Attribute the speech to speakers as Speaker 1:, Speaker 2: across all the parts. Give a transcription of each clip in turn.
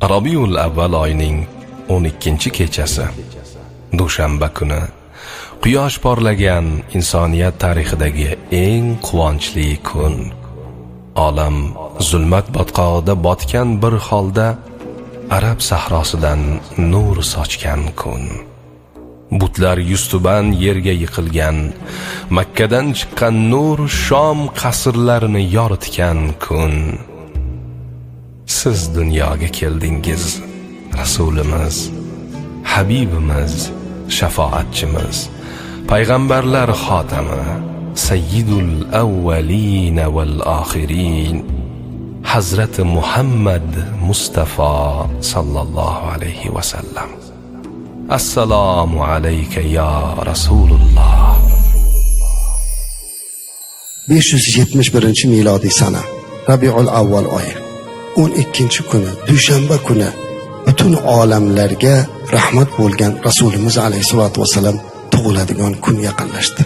Speaker 1: Rabiul Avval oyining 12-kechasi, dushanba kuni, quyosh porlagan insoniyat tarixidagi eng quvonchli kun. Olam zulmat botqog'ida botgan bir holda Arab sahrosidan nur sochgan kun. Butlar yuztuban yerga yiqilgan, Makkadan chiqqan nur Shom qasrlarini yoritgan kun. Siz dunyoga keldingiz, Rasulimiz, Habibimiz, shafoatchimiz, payg'ambarlar xotami, sayyidul avvalin val oxirin, Hazrati Muhammad Mustafa sallallohu alayhi va sallam. Assalomu alayka ya Rasululloh.
Speaker 2: 571 milodiy sana, Rabiul Avval oyi 12 kuni, dushanba kuni butun olamlarga rahmat bo'lgan Rasulimiz alayhissalotu vassalam tug'iladigan kun yaqinlashdi.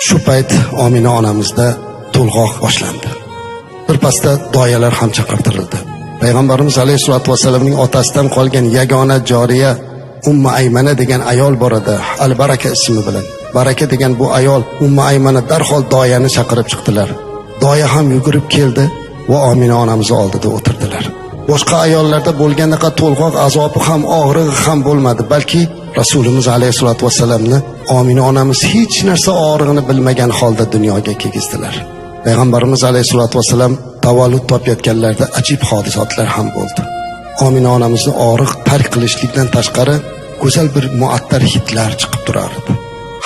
Speaker 2: Shu payt Omina onamizda to'lg'oq boshlandi. Bir pasda doyalar ham chaqirtirildi. Payg'ambarimiz alayhissalotu vassalamning otasidan qolgan yagona joriya Umma Aymana degan ayol bor edi, Al Baraka ismi bilan. Baraka degan bu ayol, Umma Aymana, darhol doyani chaqirib chiqdilar. Doya ham yugurib keldi va Omina onamiz oldida o'tirdilar. Boshqa ayollarda bo'lganaqa to'lg'oq azobi ham, og'rig'i ham bo'lmadi, balki Rasulimiz alayhissalotu vassalamni Omina onamiz hech narsa og'rig'ini bilmagan holda dunyoga kelgizdilar. Payg'ambarimiz alayhissalotu vassalam tavallud topayotganlarida ajib hodisotlar ham bo'ldi. Omina onamizni og'riq tark qilishlikdan tashqari go'zal bir muattar hidlar chiqib turar edi.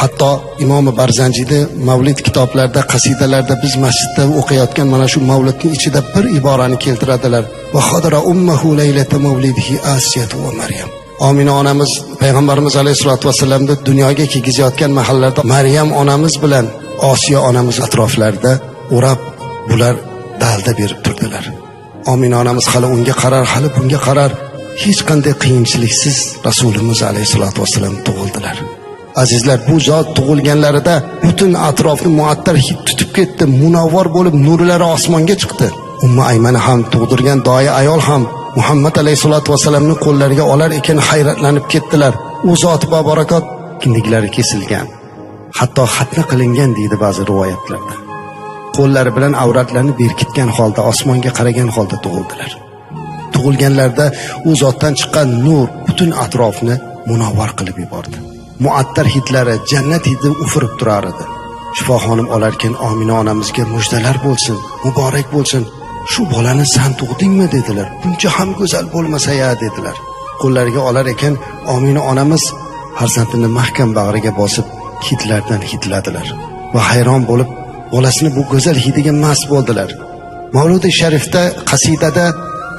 Speaker 2: Hatto Imomi Barzanjiyni mavlid kitoblarida, qasidalarda, biz masjidda o'qiyotgan mana shu mavlidning ichida bir iborani keltiradilar: "Va hadara ummuhu laylata mavlidihi Asiyatu va Maryam". Omina onamiz payg'ambarimiz alayhissalotu vassalamni dunyoga kelgizayotgan mahallarda Maryam onamiz bilan Osiyo onamiz atroflarida o'rab, bular dalda berib turdilar. Omina onamiz hali unga qarar, hali bunga qarar, hech qanday qiyinchiliksiz Rasulimiz alayhissalotu vassalam tug'ildilar. Azizlar, bu zot tug'ilganlarida butun atrofni muattar hid tutib ketdi, munavvar bo'lib nurlari osmonga chiqdi. Umma Aymani ham, tug'dirgan doya ayol ham Muhammad alayhissalotu vassalamni qo'llariga olar ekan, hayratlanib ketdilar. U zot babarakot kindiklari kesilgan, hatto xatna qilingan deydi ba'zi rivoyatlarda. Qo'llari bilan avratlarini berkitgan holda, osmonga qaragan holda tug'ildilar. Tug'ilganlarida u zotdan chiqqan nur butun atrofni munavvar qilib yubordi. Muattar hidlari, jannat hidi ufurib turar edi. Shifoxonim olarkan Omina onamizga: "Mujdalar bo'lsin, muborak bo'lsin, shu bolani san tug'dingmi?" dedilar. "Buncha ham go'zal bo'lmasa ya", dedilar. Qo'llariga olar ekan, Omina onamiz farzandini mahkam bag'riga bosib, hidlardan hidladilar va hayron bo'lib bolasini bu go'zal hidiga mast bo'ldilar. Mavludi sharifda, qasidada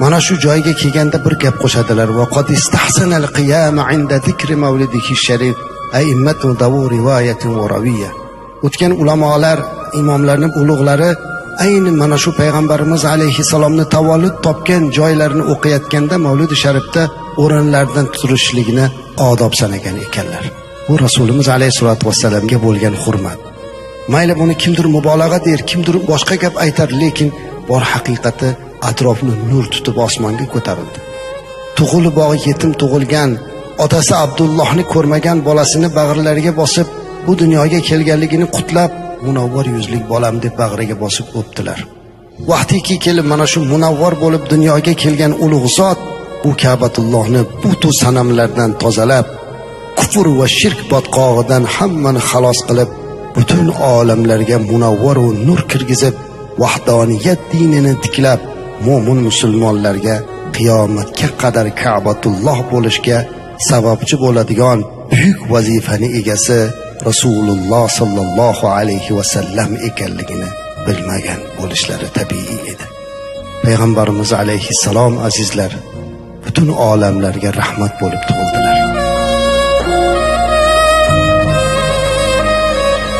Speaker 2: mana shu joyga kelganda bir gap qo'shadilar: "Va qad istahsana al-qiyama inda zikri mavlidihi sharif a'immatu davu rivoyatin va raviya". O'tgan ulamolar, imomlarning ulug'lari ayni mana shu payg'ambarimiz alayhissalomni tavallud topgan joylarini o'qiyotganda mavludi sharifda o'rinlaridan turishligini odob sanagan ekanlar. Bu Rasulimiz alayhissalotu vassalamga bo'lgan hurmat. Mayli, buni kimdir mubolag'a der, kimdir boshqa gap aytar, lekin bor haqiqati, atrofni nur tutib osmonga ko'tarildi. Tug'ilibog'i yetim tug'ilgan, otasi Abdullohni ko'rmagan bolasini bag'rlariga bosib, bu dunyoga kelganligini qutlab, "Munavvar yuzlik bolam", deb bag'riga bosib o'pdilar. Vaqtiki kelib mana shu munavvar bo'lib dunyoga kelgan ulug' zot bu Ka'batullohni butu sanamlardan tozalab, kufr va shirk botqog'idan hammani xalos qilib, butun olamlarga munavvar va nur kirgizib, vahdoniyat dinini tiklab, mo'min musulmonlarga qiyomatga qadar Ka'batulloh bo'lishga sababchi bo'ladigan buyuk vazifani egasi Rasululloh sollallohu alayhi vasallam ekanligini bilmagan bo'lishlari tabiiy edi. Payg'ambarimiz alayhissalom, azizlar, butun olamlarga rahmat bo'lib tug'ildilar.